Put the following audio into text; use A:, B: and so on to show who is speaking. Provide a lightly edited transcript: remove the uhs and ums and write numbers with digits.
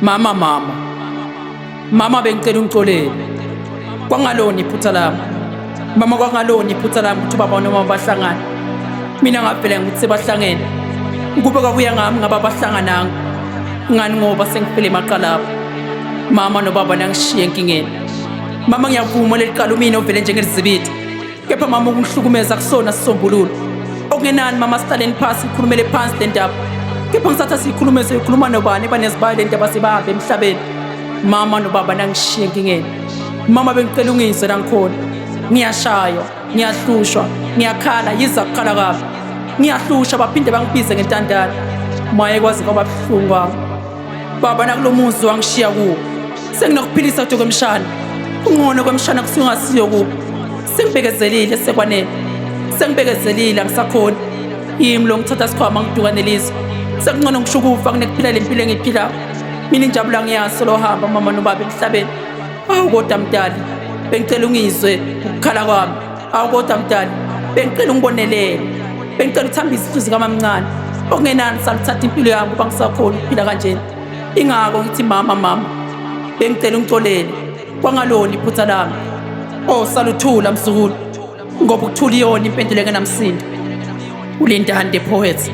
A: Mama, mama, mama, bengicela ungixolele. Kwangalona iphutha lami. Mama, kwangalona iphutha lami ukuthi ubaba nomama bahlangane. Mina ngavele ngikuthi sebahlangene. Kube kwakuya ngami ngaba bahlangananga. Ngani ngoba sengifile emaqalapha. Mama nobaba nangishiye enkingeni. Mama, ngiyavuma leli qala umina ovele njengelizibidi. Kepha mama, ukungihlukumeza kusona sisombululo. Okungenani mama, sihlaleni phasi, ngikhulumele phansi le ndaba. Kepha ngisatha siyikhulume, soyikhuluma nobani banezibayo le ndaba sebahambe emhlabeni. Mama nobaba nangishiye enkingeni. Mama, bengicela ungizwe la ngikhona. Ngiyashaywa, ngiyahlushwa, ngiyakhala, yiza kukhala kwami. Ngiyahlusha baphinde bangibize ngentandane. Maye, kwaze kwaba buhlungu kwami. Baba, nakulo muzi wangishiya kuwo senginokuphilisa kude kwemshana, kungcono kwemshana kusungasiyo kubo. Sengibekezelile, sekwanele, sengibekezelile, angisakhoni. Yimi lo ngithatha sikhwama ngiduka nelizwe. Sekungcono ngisho ukufa kunekuphila le mpilo engiyiphilayo. Mina injabulo angiyazi solohamba mama nobaba emhlabeni. Awu kodwa mdali, bengicela ungizwe ukukhala kwami. Awu kodwa mdali, bengicela ungibonelele, bengicela uthambise inhliziyo kamamncane. Okungenani saluthatha impilo yami kuba ngisakhona ukuphila kanjena. Ingako ngithi mama, mama, bengicela ungixolele, kwangalona iphutha lami. Oh, saluthula mzukulu, ngoba ukuthula iyona impendulo engenamsindo. Ulindani the Poet.